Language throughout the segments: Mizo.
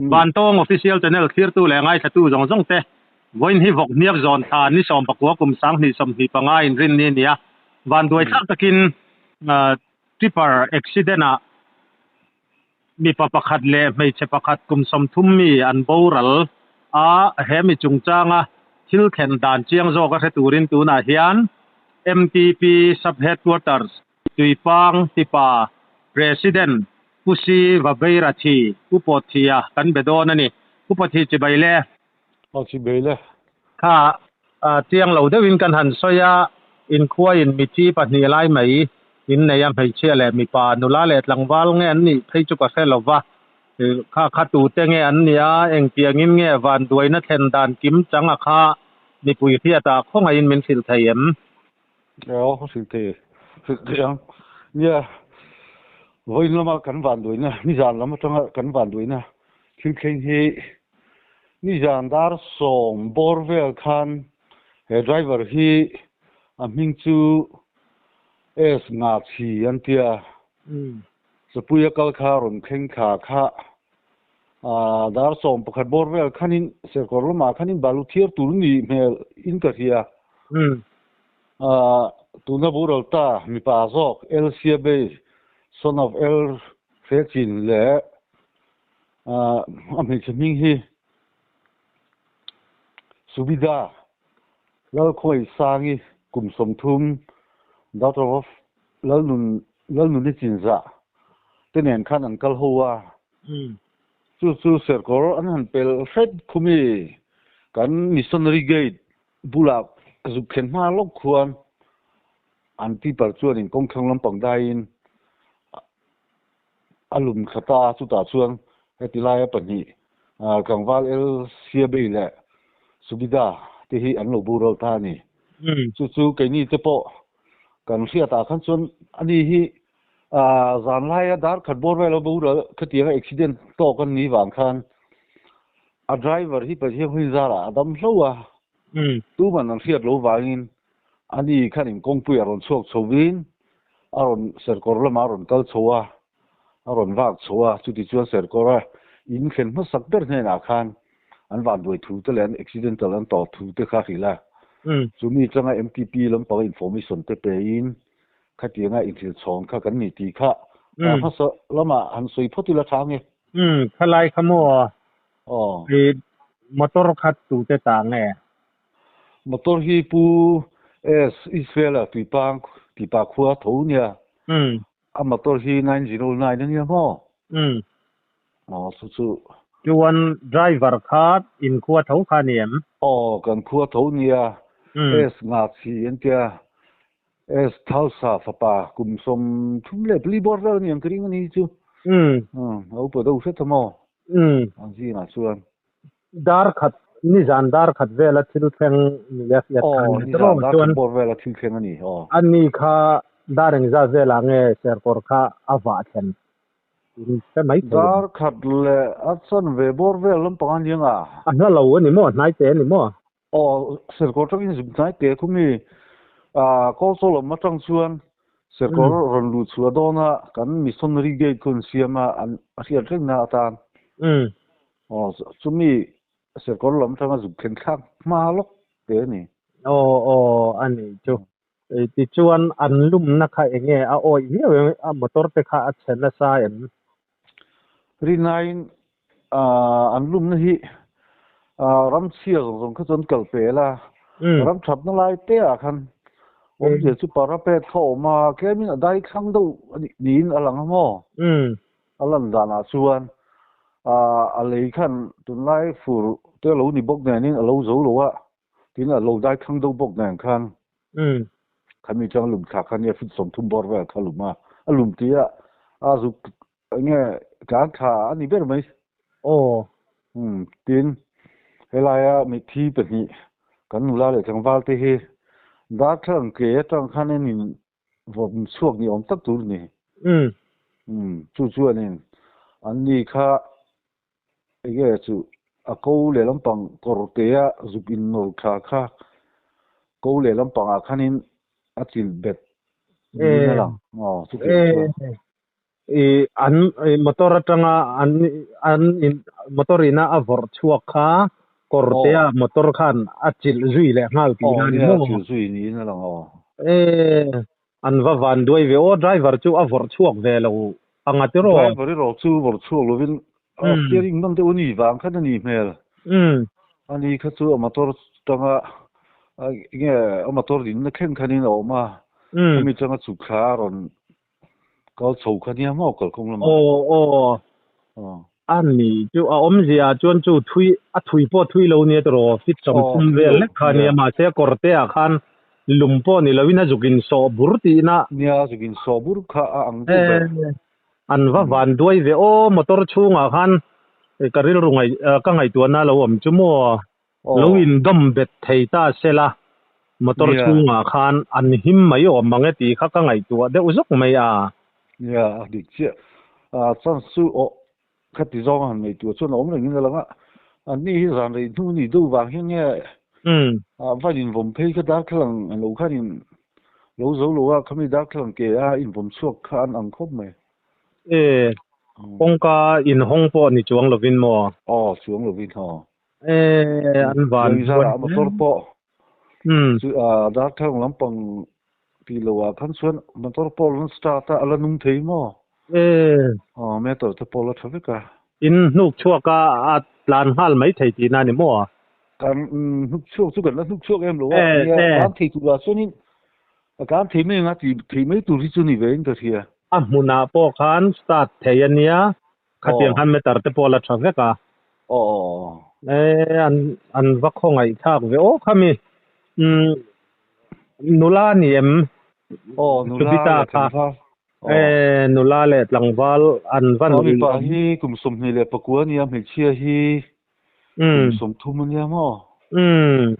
Vantawng Official Channel thlirtu leh ngaithlatu zawng zawng te, vawiin hi vawk hniak zawn thla ni 19 kum 2025 inrin ni a ni a. Vanduai thlak takin Tipper accident ah mipa pakhat leh hmeichhe pakhat kum 30 mi an boral a, he mi chungchanga thil thlen dan chiang zawk a hre turin tunah hian MTP Sub-Headquarters Tuipang Tipa President Pu Si Vabeira Thi, Pu Pawthia kan be dawn a ni. Pu Pawthi chibai le. Aw chibai le. Kha chiang lo deuhin kan han sawi a, inkhuaiin mithi pahnih lai mai in nei a, hmeichhia leh mipa, nula leh tlangval nge an nih phei chu ka hre lo va, kha kha tute nge an nih a, engtiangin nge vanduaina thlen dan kim chang a kha mipui hriatah khawngaihin min hrilh thei em? Aw, ka hrilh thei, hrilh thei ang. Nia, vawiin lama kan vanduaina, nizan lam atanga kan vanduaina thil thleng hi nizan dar 10 bawr vel khan he driver hi a hming chu S Ngachhi an tia. Chapuia kal kha rawn thleng thla kha dar 11 bawr vel khanin Serkawr lamah khanin balu thiar tur ni hmel in ka hria. Tuna boral ta mipa zawk L Siabei son of L Hrechin leh a hmeichhe hming hi Subida Lalkhawi Sangi kum 30 daughter of Lalnun Lalnuni Chinzah te nen khan an kal ho a. Chu chu Serkawr an han pel hret khumi kan Missionary Gate bulah zuk thlen hma lawk khuan an tipper chuanin kawngthlang lampang daiin a lum thla ta a, chutah chuan heti laia pahnih tlangval El Siabei leh Subida te hi an lo boral ta a ni. Chu chu keini te pawh kan hriatah khan chuan ani hi zan laia dar khat bawr vel a boral khatianga accident tawk an nih vang khan a driver hi Pathian hun zarah a dam hlo a, tuman an hriat lo vangin ani khan in kawngpui a rawn chhuak chhovin a rawn Serkawr lamah a rawn kal chho a, a rawn vak chho a, chuti chuan Serkawr a in thlen hmasak ber hnenah khan an vanduai thu te leh an accidental an tawh thu te kha hrilh a, chumi atanga MTP lampanga information te pein khatianga inhrilh chhawn kha kan ni tih kha hmasa lamah han sawi phawt ila tha nge. Khalai kha maw i motor kha tute ta nge? Motor hi Pu S Israel a Tuipang tipa khua tho nia. A motor hi 909 a nia maw? Aw chu chu. Chuan driver kha in khua tho kha ni em? Aw kan khua tho nia. S Ngachhi an tia. S Thalsa fapa kum 34 bawr vel a ni ang ka ring a ni chu. A upa deuh hret a maw? Ang zingah chuan. Dar khat nizan dar khat vela thil thleng ni a hriat khan ni. Nizan dar khat bawr vela thil thleng a ni. Aw. Ani kha dar engzat velah nge Serkawr kha a vah thlen in hre mai thei. Dar khat leh a chan ve bawr vel lampang a nia nga. A hla lo a ni maw? Hnai te a ni maw? Aw, Serkawr tangin zuk hnai te khu mi Kawlchaw lam atang chuan Serkawr rawn luh chhuah dawna kan Missionary Gate khu an siam a, an a hriat rengna atan. Aw, chumi Serkawr lam atanga zuk thlen thlak hma lawk te a ni. Aw, aw, a nih chu. Tichuan an lumna kha eng nge a awih viau em? A motor te kha a chhe nasa em? Rinaiin an lumna hi ram chhia zawng zawng kha chu an kal pel a, ram thatna lai te ah khan awmzia chu parapet kha a awm a, tlemin a dai thlang deuh niin a lang a maw? A lan danah chuan a lei khan tunlai fur te a lo ni bawk nenin a lo zo lo a, Tin a lo dai thlang deuh bawk nen khan khami chuan a lum thla kha nia feet 30 bawr vel kha a lum a, a lum tih a a zuk enge tlan thla a ni ber mai. Aw. Tin helaia mitthi pahnih kan nula leh tlangval te hi darthlalang ke atang khan an in vawm chhuak ni awm tak tur a ni. Chu chuanin anni kha Enge chu a ko leh lampang kawr te a zuk in nawr thla kha ko leh lampangah khanin a chilh bet niin a lang. Aw chutiang chuan. I an motor atanga an an in motor ina a vawrh chhuak kha kawrtea motor khan a chilh zui leh nghal tihna a ni maw? Aw nia, chilh zui niin a lang aw. E, an va van duai ve aw, driver chu a vawrh chhuak ve lo anga tiraw? Driver erawh chu vawrh chhuak lovin steering man deuh a ni vang khan a ni hmel. Ani kha chu a motor tanga enge a motor dinna thleng khanin a awm a, khami tanga chhuk thla a rawn Kal chho kha nia maw kalkawng lamah? Aw aw. Aw. A ni chu a awmzia ah chuan chu thui a thui pawh thui lo nia tiraw fit 30 vel lek kha nia mahse kawrte ah khan lum pawh ni loin a zuk in sawh bur tihna. Nia zuk in sawh bur kha a ang deuh ber. An va van duai ve aw motor chhungah khan ka rilru ngaih ka ngaihtuahna lo awm chu maw. Lo indawm bet thei ta sela, motor chhungah khan an him mai awm mang e tih kha ka ngaihtuah deuh zawk mai a. Nia, a dik chiah. Chance chu aw khati zawng a han ngaihtuah chuan a awm rengin a lang a, anni hi zan rei hnu ni deuh vang hian nge van invawm phei kha darthlalang lo khan in lo zo lo a, khami darthlalang ke a invawm chhuak kha an ang khawp mai. E, kawngka inhawng pawh ni chuang lovin maw? Aw, chuang lovin aw. E an van Chuan zara motor pawh chu a darthlalang lampang tih loh ah khan chuan motor pawh an start a a la nung thei maw? E Aw meter te pawh la tha vek a. In hnuk chhuak a a tlan nghal mai thei tihna a ni maw? Kan hnuk chhuak chu kan la hnuk chhuak em lo a, nia kan thei tur ah chuanin a kan thei mai anga tih thei mai tur hi chu ni ve in ka hria. A hmunah pawh khan start thei a nia, Khatiang khan meter te pawh a la tha vek a. E, an an va khawngaih thlak ve aw khami. Umm nula ni em? Aw nula leh tlangval. E, nula leh tlangval an va nuih. Mipa hi kum 24 a nia, hmeichhia hi kum 30 a nia maw? Umm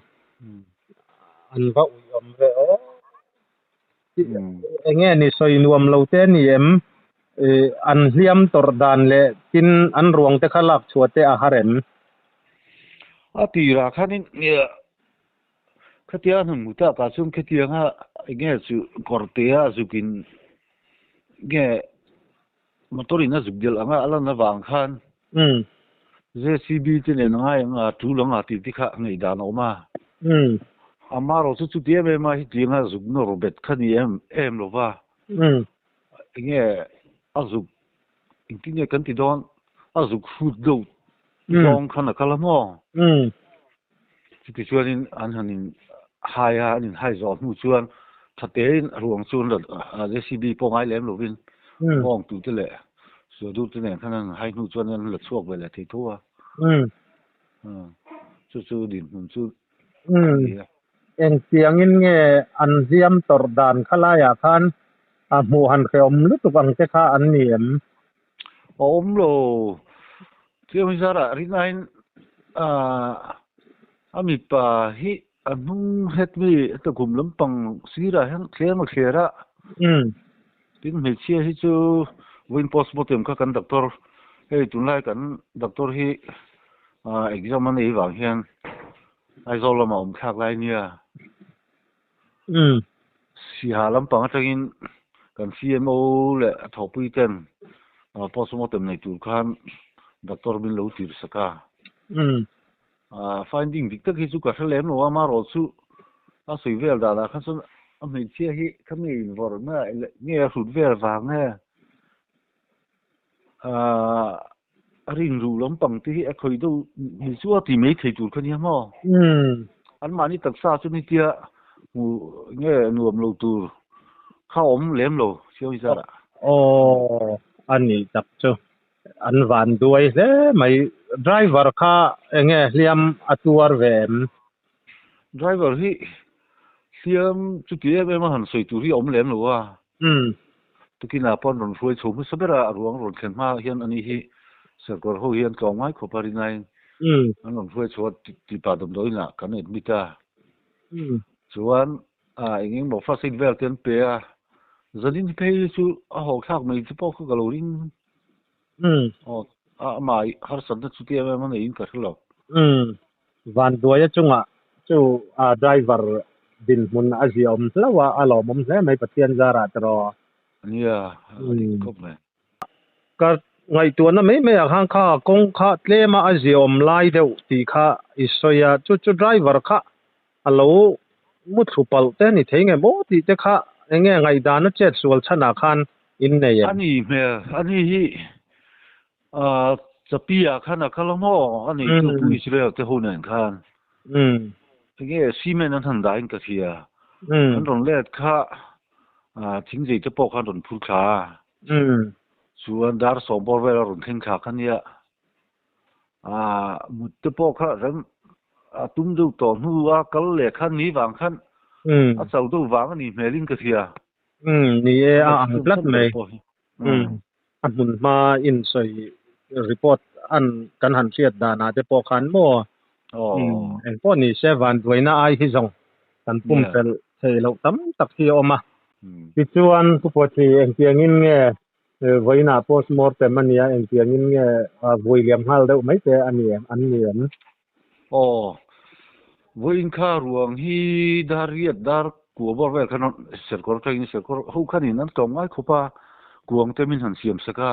an va uiawm ve aw. Enge ni sawi nuam lo te ni em? An hliam tawrh dan leh tin an ruang te kha lak chhuah te a har em? A tirah khanin khatia an han hmu tak ah chuan khatianga enge chu kawrtea zukin nge motor in a zuk delh anga a lan avang khan JCB te nen a ngai ang a tul ang a tih te kha ngaihdan a awm a. Amaherawh chu chuti em em a hetiang a zuk nawr bet kha ni em em lo va. Enge a zuk engtin nge kan ti dawn a zuk hrut deuh zawng khan a kal a maw? Chuti chuanin an han in hai a, an in hai zawh hnu chuan tha tein ruang chu an la JCB pawh ngai lem lovin nghawng tute leh suadur te nen khan an hai hnu chuan an la chhuak ve leh thei tho a. Chu chu dinhmun chu a ni a. Engtiangin nge an hliam tawrh dan kha laiah khan a hmuh han hrehawm lutuk ang te kha an ni em? A awm lo. Chiang hi zarah rinaiin a mipa hi a hnung het mi heta kum lampang sirah hian thleng a thler a. Tin hmeichhia hi chu vawiin postmortem kha kan doctor hei tunlai kan doctor hi exam a nei vang hian Aizawl lamah awm thlak lai nia. Siha lampang atangin kan CMO leh a thawhpui ten postmortem nei tur khan doctor min lo tir sak a. Finding dik tak hi chu ka hre lem lo a, amaherawh chu a sawi vel danah khan chuan a hmeichhia hi kha mi invawrhna nge a hrut vel vang nge A rinru lampang te hi a khawi deuh ni chu a ti mai thei tur kha nia maw? Anmahni taksa chu nitia hmu nge nuam lo tur kha awm lem lo Siawi zarah. Aw a ni tak chu an van duai hle mai. Driver kha enge hliam a tuar ve em? Driver hi hliam chuti em em a han sawi tur hi a awm lem lo a. Tukinah pawh an rawn hruai chho hmasa ber a, a ruang rawn thlen hma hian ani hi sarkar ho hian tlawm ngai khawp a rinaiin an rawn hruai chho a tihpah damdawiinah kan admit a. Chuan eng eng maw first aid vel te an pe a, zanin phei hi chu a haw thlak mai chu pawh kha ka lo ring. Aw amah harsatna chuti em em a neiin ka hre lo. Vanduaia chungah chu a driver dinhmun a ziaawm hlauh a, a lawmawm hle mai Pathian zarah tiraw. Nia, a dik khawp mai. Ka ngaihtuahna mai mai ah khan kha kawng kha tlem a a ziaawm lai deuh tih kha i sawi a, chu chu driver kha a lo mu thlu palh te a ni thei nge maw tih te kha eng nge ngaihdan a chet sual chhan ah khan in nei em? A ni hmel, a ni hi ah chapi ah khan a kal a maw? A ni chu Pu Israel te ho nen khan. Eng nge cement an han dah in ka hria. An rawn let kha ah thingzei te pawh khan rawn phur thla a. Chuan dar sawm bawr vel a rawn thleng thlak a nia. Aaa mut te pawh kha rem a tum deuh tawh hnu a kal leh khan ni vang khan a cho deuh vang a ni hmel in ka hria. Umm ni e a ang tlat mai. A hmun hma in sawi report an kan han hriat dan ah te pawh khan maw eng pawh ni se vanduaina ai hi zawng kan pumpelh theih loh tam tak hi a awm a. Tichuan Pu Puathi engtiangin nge vawiinah postmortem a nia engtiangin nge vui liam nghal deuh mai te a ni em an ni em? Aw, vawiin kha ruang hi dar riat dar kua bawr vel khan serkawr atangin serkawr ho khanin an tlawm ngai khawp a, kuang te min han siam sak a.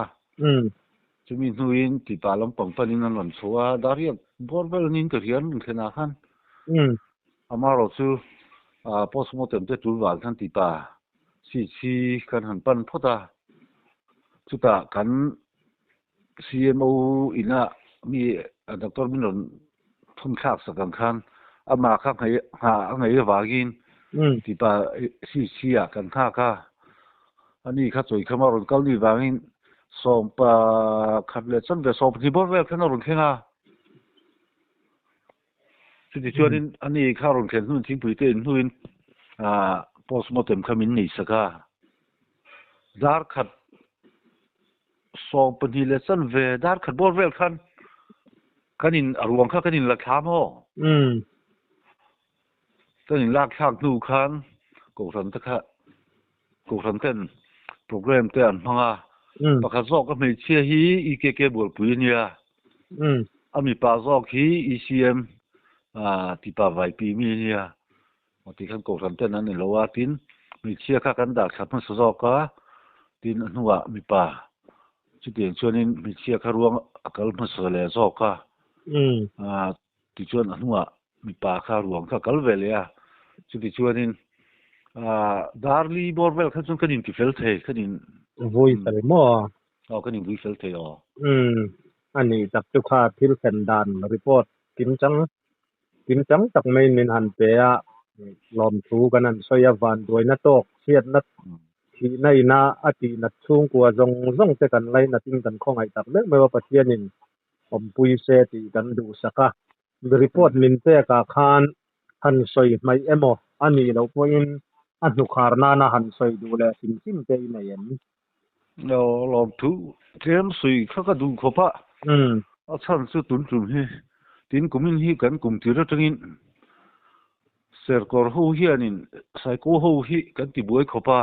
Chumi hnuin tipa lampang panin an rawn chho a, dar riat bawr vel niin ka hria an rawn thlen ah khan. Amaherawh chu postmortem te tul vang khan tipa seat hi kan han pan phawt a, chutah kan CMO ina mi doctor min rawn thun thlak sak ang khan amah kha nghah a ngaih avangin tipa seat hi ah kan nghak a, ani kha chawi kham a rawn kal ni vangin sawmpa khat leh chanve sawmhnih bawr vel khan a rawn thleng a. Chuti chuanin ani kha rawn thlen hnuin thingpui te in hnuin ah postmortem kha min nei sak a. Dar khat 12 leh chanve dar khat bawr vel khan kan in a ruang kha kan in la thla maw? Kan in lak thlak hnu khan kohhran te kha kohhran ten program te an hmang a. Pakhat zawk a hmeichhia hi EKK bualpui a nia. A mipa zawk hi ECM tipa vaipi mi a nia. Aw ti khan kohhran ten an ni lo a, tin hmeichhia kha kan dah thla hmasa zawk a, tin a hnuah mipa chutiang chuanin hmeichhia kha ruang a kal hmasa leh zawk a, tichuan a hnuah mipa kha ruang kha a kal ve leh a, chuti chuanin darli bawr vel kha chuan kan inti fel thei, kan in vui fel maw? Aw kan in vui fel thei aw. Umm a nih tak chu kha thil thlen dan report kimchang Kimchang tak maiin min han pe a, lawmthu kan han sawi a, vanduaina tawk chhiatna thihna ina a tihnat chhungkua zawng zawng te kan lainatin kan khawngaih tak meuh meuh a, Pathianin awmpui se tih kan duhsak a. Report min pekah khan han sawi hmaih emaw a nih loh pawhin a hnukhar nana han sawi duh leh hrim hrim te i nei em? Aw, lawmthu tlem sawi kha ka duh khawp a, a chhan chu tun tum hi tin kumin hi kan kum tir atangin serkawr ho hianin saiko ho hi kan ti buai khawp a,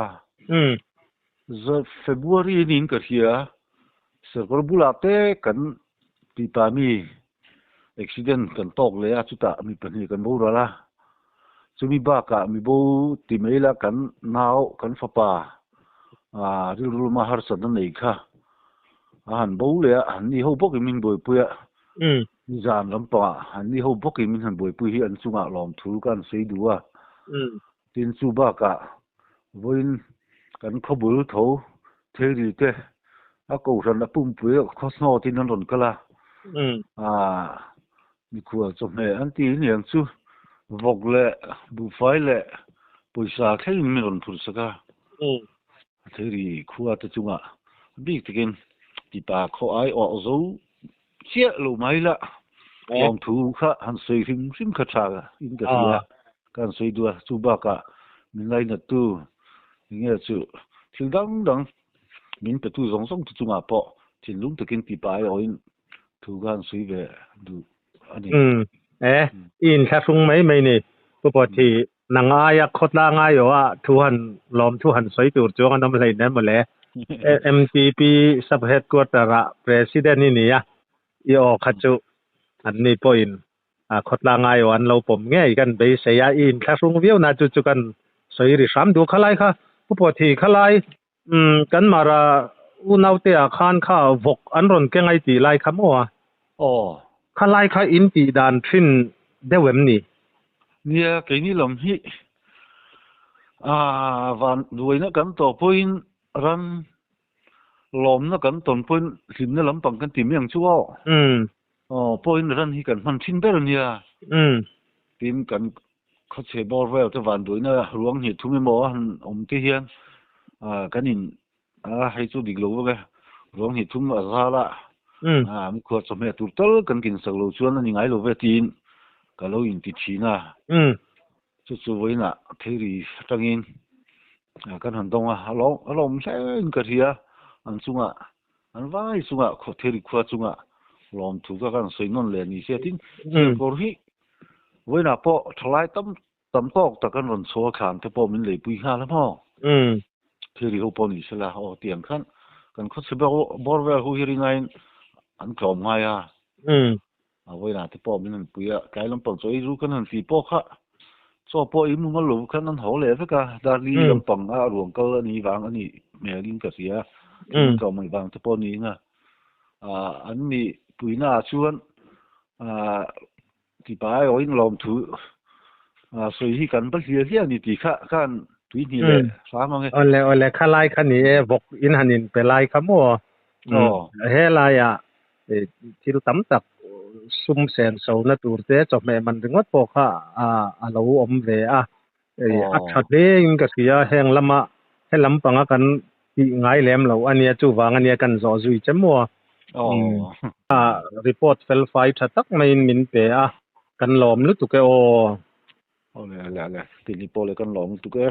February niin ka hria, serkawr bulah te kan tih ta mi accident kan tawk leh a, chutah mi pahnih kan boral a, chumi bakah mi bo ti mai la kan nau kan fapa ah rilru lama harsatna nei kha a han bo leh a, an ni ho bawkin min buaipui a, nizan lampangah an ni ho bawkin min han buaipui hi an chungah lawmthu ka han sawi duh a, tin chu bakah vawiin kan khawbul tho theiri te a kohhran a pumpui a khawsnaw tin an rawn kal a, ah mikhual chawhmeh an ti aniang chu vawk leh buhfai leh pawisa thlengin min rawn phur sak a, theiri khua te chungah bik takin tipa khaw ai awh zo chiah lo mai la lawmthu kha han sawi hrim hrim kha tha in ka hria ka han sawi duh a chu bakah min lainat tu enge chu thil dang dang min pe tu zawng zawng te chungah pawh thinlung takin ti pa aiawhin thu kha han sawi ve duh a ni. Umm e i inthlahrung mai mai ni Pu Pawthi nang aia khawtlang aiawh a thu han lawmthu han sawi tur chuang an awm hleinem mawle. MTP Sub Headquarter ah President i ni a, i aw kha chu an ni pawhin khawtlang aiawh an lo pawm ngei kan beisei a, i inthlahrung viau na chu chu kan sawi ri hram duh khalai kha Pu Pawthi khalai umm kan mara Unaute ah khan kha vawk an rawn keng ai tih lai kha maw a? Aw. Kha lai kha in tih dan thin deuh em ni? Nia, keini lam hi ah van duaina kan tawh pawhin ran lawmna kan tawn pawhin hlimna lampang kan ti mai ang chu aw. Aw, pawhin ran hi kan hman thin ber a nia. Tin, kan khawchhe bawr vel te van duaina ruang hnih thum emaw a han awm te hian kan in A hei chu dik lo vek e. Ruang hnih thum a zal a, a mikhuar chawhmeh tur tal kan kin sak lo chuan a ni ngai lo ve tiin ka lo inti thin a. Chu chu vawiinah theiri atangin kan han dawng a, a lawm hle in ka hria. An chungah, an vai chungah theiri khua chungah lawmthu ka kan sawi nawn leh ni se tin kawr hi vawiinah pawh thalai tam Tam tawk tak an rawn chhuah a thlan te pawh min leipui nghal a maw? Thil ri ho pawh ni sela aw tiang khan kan khawchhe bawr vel ho hi ringain an tlawm ngai a. A vawiinah te pawh min han pui a, tlai lampang chaw ei ru khan han ti pawh kha chaw pawh ei mumal lo khan an haw leh vek a, darli lampang a ruang kal a nih vang a nih hmelin ka hria, thil tlawm ngaih vang te pawh niin a. An nih puinaah chuan Tipa erawhin lawmthu sawi hi kan va hliah hliah a ni tih kha khan tui hnih leh hram ang e. Awle awle kha lai kha ni e, vawk in han in pe lai kha maw? He laiah thil tam tak sum sen sona tur te chawhmeh man ringawt pawh kha a lo awm ve a, a tha hle in ka hria heng lama he lampanga kan tih ngai lem lo a nia chuvang a nia kan zawh zui che maw? Report fel fai tha tak maiin min pe a, kan lawm lutuk e aw. Awle ale ale, tini pawh le kan lawm lutuk e.